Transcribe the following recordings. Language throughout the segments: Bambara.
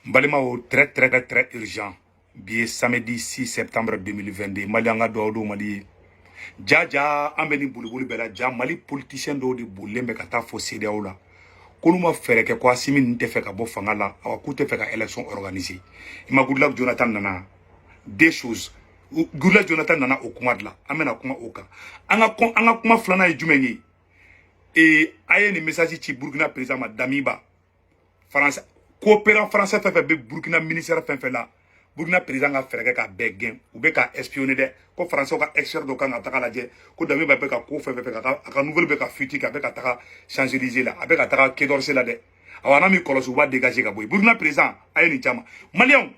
N balimaw, très très très très urgent. Bi ye samedi 6 septembre 2022. Mali, an ka dugawu don Mali ye. Ja ja, an bɛ nin boliboli bɛɛ la. Ja, Mali politicien dɔw de bolilen bɛ ka taa fɔ CEDEAO la k'olu ma fɛɛrɛ kɛ ko Asimi ninnu tɛ fɛ ka bɔ fanga la, awa, k'u tɛ fɛ ka élection organiser. I ma, Goodluck Jonathan nana. Deux choses, Goodluck Jonathan nana o kuma de la, an bɛna kuma o kan. An ka kuma filanan ye jumɛn ye? A ye nin message ci Burkina président ma, Damiba. France coopérant français fɛn fɛn bɛ Burkina, ministère fɛn fɛn la, Burkina président ka fɛɛrɛ kɛ k'a bɛɛ gɛn. U bɛ ka espionner dɛ, ko français ka expert dɔ kan ka taga lajɛ ko Damiba bɛ ka ko fɛn fɛn fɛ, a ka nouvelle bɛ ka fuite, a bɛ ka taga Champs-Élysées la, a bɛ ka taga Quai d'Orsay la dɛ. Awa, n'a m'i kɔlɔsi, u b'a dégager ka bɔ yen. Burkina président, a ye nin caman. Maliyɛnw,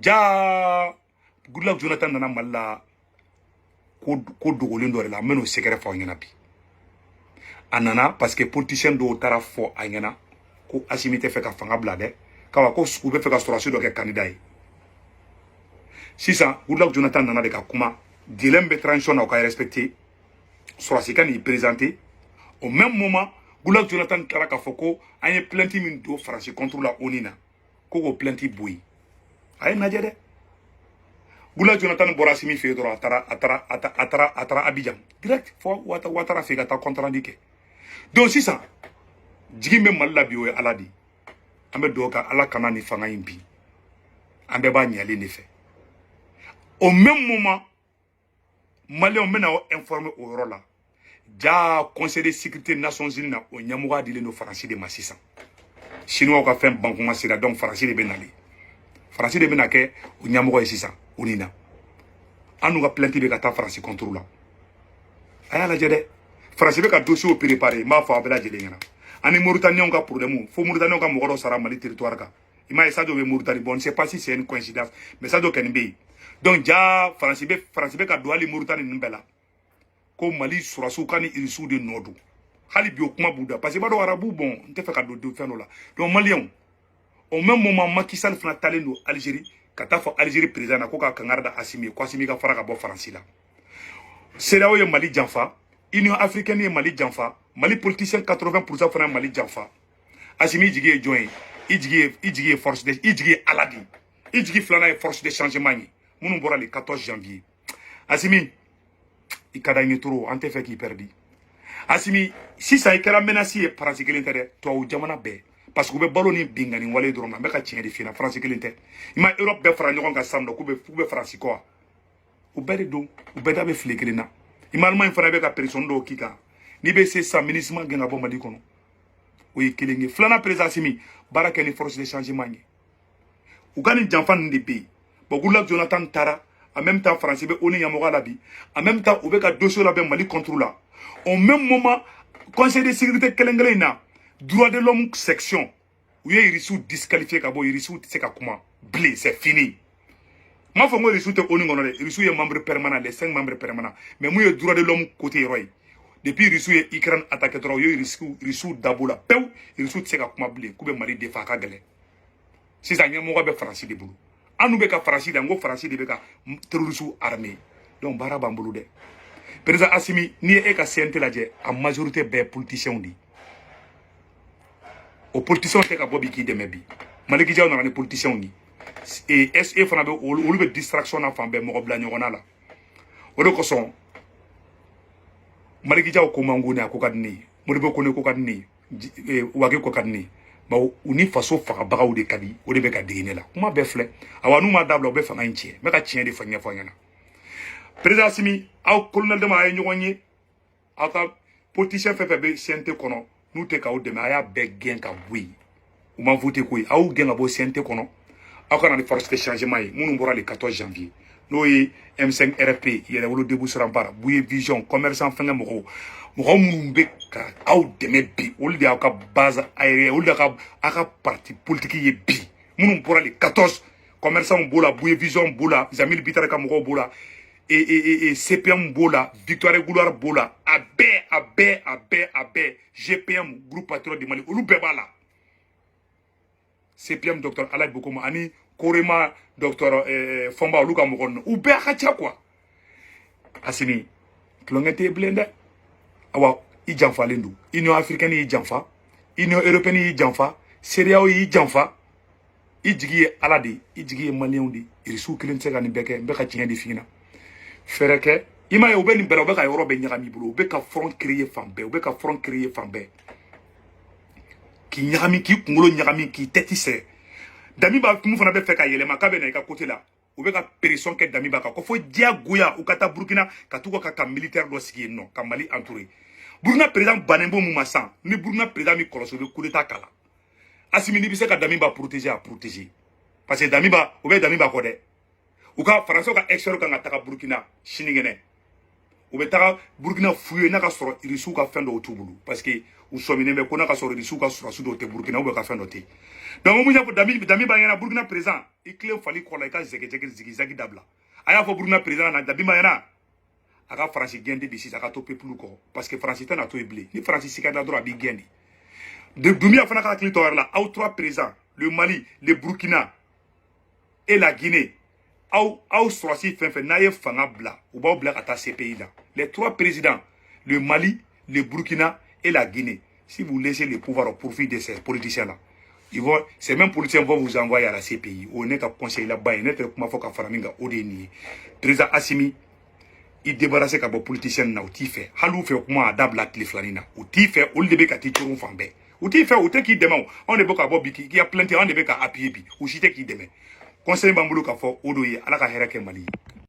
ja, Goodluck Jonathan nana Mali la ko dogolen dɔ de la. An bɛn'o secret fɔ aw ɲɛna bi. A nana parce que politicien dɔw taara fɔ a ɲɛna ko Asimi tɛ fɛ ka fanga bila dɛ, kawa ko u bɛ fɛ ka sɔrɔsi dɔ kɛ candidat ye. Sisan, Goodluck Jonathan nana de ka kuma délai bɛ transition na, o ka respecter, sɔrɔsi ka n'i présenter. Au même moment, Goodluck Jonathan tilara k'a fɔ ko an ye plainte min don Faransi contre la ONU na, ko k'o plainte bɔ yen. A ye lajɛ dɛ, Goodluck Jonathan bɔra Asimi fɛ yen dɔrɔn, a taara Abidjan direct, fɔ Ouattara fɛ yen ka taa compte rendu kɛ. Donc sisan, jigi bɛ Mali la bi, o ye Ala de ye. An bɛ dugawu kɛ, Ala kana ni fanga in bi, an bɛɛ b'a ɲalen de fɛ. Au même moment, Maliyɛnw bɛna aw informer o yɔrɔ la. Ja, Conseil de sécurité Nations Unies na, o ɲɛmɔgɔya dilen don Faransi de ma sisan. Chinois ka fɛn bankuma sera, donc Faransi de bɛ nalen, Faransi de bɛna kɛ o ɲɛmɔgɔ ye sisan ONU na. An n'u ka plainte bɛ ka taa Faransi contre la. A y'a lajɛ dɛ, Faransi bɛ ka dossier préparer. N b'a fɔ aw bɛɛ lajɛlen ɲɛna, ani Mauritaniens ka problème, fo Mauritaniens ka mɔgɔ dɔ sara Mali territoire kan. I m'a ye, Sadio bɛ Mauritanie. Bon, on ne sait pas si c'est une coïncidence, mais Sadio kɔni bɛ yen. Donc ja, Faransi bɛ ka don hali Mauritanie ninnu bɛɛ la ko Mali sɔrɔsiw ka ni Irisiw de nɔ don. Hali bi, o kuma b'u da, parce que i b'a dɔn arabu. Bon, n tɛ fɛ ka don fɛn dɔ la. Donc Maliyɛnw, au même moment, Macky Sall fana talen don Algérie ka taa fɔ Algérie président na ko ka kangari da Asimi ye, ko Asimi ka fara ka bɔ Faransi la. CEDEAO ye Mali janfa, Union africaine ye Mali janfa, Mali politicien 80% fana ye Mali janfa. Asimi, i jigi ye jɔn ye? I jigi ye force de, i jigi ye Ala de ye. I jigi filanan ye force de changement ye, minnu bɔra le 14 janvier. Asimi, i ka d'an ye trop, an tɛ fɛ k'i perdi. Asimi, sisan i kɛra menace ye. Faransi kelen tɛ dɛ, tubabu jamana bɛɛ, parce que u bɛ balo ni binkani wale dɔrɔn na. N bɛ ka tiɲɛ de f'i ɲɛna, Faransi kelen tɛ. I ma Europe bɛɛ fara ɲɔgɔn kan sisan nɔ k'u bɛ Faransi kɔ wa? U bɛɛ de don, u bɛɛ da bɛ file kelen na. I ma, Allemagne fana bɛ ka pression dɔw k'i kan n'i bɛ se sisan MINUSMA gɛn ka bɔ Mali kɔnɔ. O ye kelen ye. Filanan, président Asimi, baara kɛ ni force de changement ye. U ka nin janfa ninnu de bɛ yen. Bon, Goodluck Jonathan taara en même temps, Faransi bɛ ONU ɲɛmɔgɔ la bi. En même temps, u bɛ ka dossier labɛn Mali contre la. Au même moment, Conseil de sécurité kelen kelen in na, droit de l'homme section, u ye Irisiw disqualifié ka bɔ. Irisiw tɛ se ka kuma bilen, c'est fini. N m'a fɔ n ko Irisiw tɛ ONU kɔnɔ dɛ. Irisiw ye membre permanent, les cinq membres permanents, mais mun ye droit de l'homme côté yɔrɔ ye? Depuis Irisiw ye Ukraine attaqué dɔrɔn, u ye Irisiw dabɔ la pewu. Irisiw tɛ se ka kuma bilen k'u bɛ Mali défend, a ka gɛlɛn. Sisan, ɲɛmɔgɔ bɛ Faransi de bolo. An n'u bɛ ka Faransi da, n ko Faransi de bɛ ka terroristes armé. Donc baara b'an bolo dɛ. Président Asimi, n'i ye e ka CNT lajɛ, a majorité bɛɛ politiciens de ye. O politiciens tɛ ka bɔ bi k'i dɛmɛ bi. Maliki Jaw nana ni politiciens ye. Et SE fana bɛ, olu bɛ distraction na fan bɛɛ, mɔgɔ bila ɲɔgɔn na. O de kosɔn, Maliki Jaw ko man go ne, a ko ka di ne ye. Modibo Kone ko ka di ne ye, Wage ko ka di ne ye. Bawo u ni faso fagabagaw de ka di, o de bɛ ka dege ne la. Kuma bɛɛ filɛ. Awa, n'u ma dabila, u bɛ fanga in tiɲɛ. N bɛ ka tiɲɛ de fɔ ɲɛfɔ ɲɛna. Président Asimi, aw colonel dama, a ye ɲɔgɔn ye. Aw ka politicien fɛn fɛn bɛ CNT kɔnɔ, n'u tɛ k'aw dɛmɛ, a y'a bɛɛ gɛn ka bɔ yen. U ma voté koyi, aw gɛn ka bɔ CNT kɔnɔ. Aw ka na ni force de changement ye, minnu bɔra le 14 janvier, n'o ye M5 RFP, Yɛrɛwolo Debout sur Rempart, Bouye Vision, commerçant, fɛngɛ, mɔgɔw, mɔgɔ minnu bɛ ka aw dɛmɛ bi, olu de y'aw ka base aérienne, olu de ka aw ka parti politique ye bi. Minnu bɔra le 14, commerçant b'o la, Bouye Vision b'o la, Jamil Bitara ka mɔgɔw b'o la, et CPM b'o la, Victoire Gouloir b'o la, a bɛɛ, a bɛɛ, a bɛɛ, a bɛɛ, GPM, Groupe Patriote du Mali, olu bɛɛ b'a la. CPM, docteur Alayi Bokoma ani Korema, docteur Fɔnba, olu ka mɔgɔ ninnu, u bɛɛ ka ca quoi. Asimi, tulonkɛ tɛ bilen dɛ. Awa, i janfalen don. Union africaine y'i janfa, Union européenne y'i janfa, CEDEAO y'i janfa. I jigi ye Ala de, i jigi ye Maliyɛnw de. Irisiw kelen tɛ se ka nin bɛɛ kɛ. N bɛ ka tiɲɛ de f'i ɲɛna. Fɛɛrɛ kɛ. I m'a ye, u bɛ nin bɛɛ la, u bɛ ka yɔrɔ bɛɛ ɲagami i bolo. U bɛ ka front créer fan bɛɛ, u bɛ ka front créer fan bɛɛ k'i ɲagami, k'i kunkolo ɲagami, k'i tɛti sɛgɛ. Damiba mun fana bɛ fɛ ka yɛlɛma k'a bɛ na i ka côté la, u bɛ ka pression kɛ Damiba kan ko fo diyagoya u ka taa Burukina ka t'u ka militaire dɔ sigi yen nɔ ka Mali entourer. Burukina président bannen b'o mun ma san? Ni Burukina président min kɔlɔsi, u bɛ coup d'état k'a la. Asimi, n'i bɛ se ka Damiba protéger, a protéger, parce que Damiba, u bɛ Damiba kɔ dɛ. U ka Faransiw ka expert kan ka taga Burukina sinikɛnɛ. U bɛ taga Burukina f'u ye n'a ka sɔrɔ Irisiw ka fɛn dɔw t'u bolo, parce que u sɔminen bɛ ko n'a ka sɔrɔ Irisiw ka sɔrɔsi dɔw tɛ Burukina ou bien ka fɛn dɔ tɛ. Donc mun ɲɛfɔ Damiba ɲɛna? Burukina président, i tilen fali kɔ la, i ka zɛgɛzɛgɛ zigzag dabila. A y'a fɔ Burukina président na, Damiba ɲɛna, a ka Faransi gɛn de sisan, a ka to peuple kɔ, parce que Faransi tɛna to yen bilen. Ni Faransi sigara dɔrɔn, a b'i gɛn de. Doumbouya fana ka hakili to yɔrɔ la. Aw trois présidents, le Mali, le Burkina et la Guinée, aw sɔrɔsi fɛn fɛn n'a ye fanga bila, u b'aw bila ka taa CPI la. Les trois présidents, le Mali, le Burkina et la Guinée, si vous laissez le pouvoir au profit de ces politiciens là, ils vont, ces mêmes politiciens vont vous envoyer à la CPI. O ne ka conseil la ba ye, ne tɛ kuma fɔ ka fara min kan, o de ye nin ye. Président Assimi, i débarrasser ka bɔ politicien na. U t'i fɛ, hali u fɛ kuma a dabila tile filanin na, u t'i fɛ. Olu de bɛ ka t'i coron fan bɛɛ. U t'i fɛ, u tɛ k'i dɛmɛ. O anw de bɛ ka bɔ bi k'i ka plainte, anw de bɛ ka appuyer bi. U si tɛ k'i dɛmɛ. Conseil b'an bolo k'a fɔ o de ye. Ala ka hɛrɛ kɛ Mali ye.